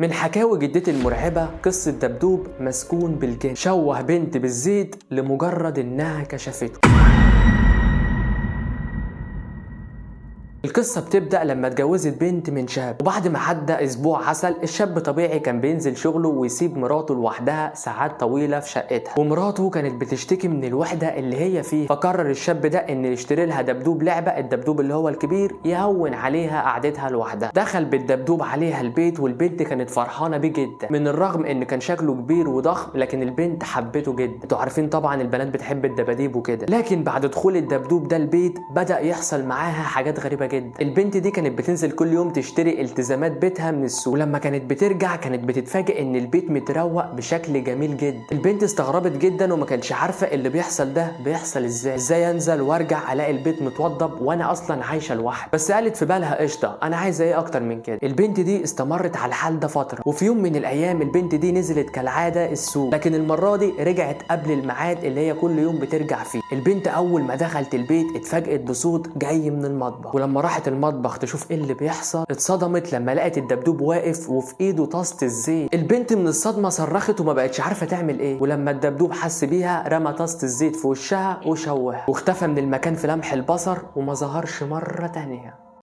من حكاوي جدتي المرعبة قصة دبدوب مسكون بالجن شوه بنت بالزيت لمجرد انها كشفته. القصة بتبدأ لما اتجوزت بنت من شاب، وبعد ما عدى اسبوع عسل الشاب طبيعي كان بينزل شغله ويسيب مراته لوحدها ساعات طويلة في شقتها، ومراته كانت بتشتكي من الوحدة اللي هي فيها، فقرر الشاب ده ان يشتري لها دبدوب لعبة، الدبدوب اللي هو الكبير يهون عليها قعدتها لوحدها. دخل بالدبدوب عليها البيت والبنت كانت فرحانة بيه جدا، من الرغم ان كان شكله كبير وضخم لكن البنت حبته جدا. انتوا عارفين طبعا البنات بتحب الدباديب وكده. لكن بعد دخول الدبدوب ده البيت بدأ يحصل معاها حاجات غريبة جدا. البنت دي كانت بتنزل كل يوم تشتري التزامات بيتها من السوق، ولما كانت بترجع كانت بتتفاجئ ان البيت متروق بشكل جميل جدا. البنت استغربت جدا وما كانتش عارفه اللي بيحصل ده بيحصل ازاي، ازاي انزل وارجع الاقي البيت متوضب وانا اصلا عايشه لوحدي. بس قالت في بالها قشطه، انا عايزه ايه اكتر من كده. البنت دي استمرت على الحال ده فترة، وفي يوم من الايام البنت دي نزلت كالعادة السوق، لكن المرة دي رجعت قبل الميعاد اللي هي كل يوم بترجع فيه. البنت اول ما دخلت البيت اتفاجئت بصوت جاي من المطبخ، ولما راحت المطبخ تشوف ايه اللي بيحصل اتصدمت لما لقت الدبدوب واقف وفي ايده طاسه الزيت. البنت من الصدمة صرخت وما بقتش عارفه تعمل ايه، ولما الدبدوب حس بيها رمى طاسه الزيت في وشها وشوهها واختفى من المكان في لمح البصر وما ظهرش مرة تانية.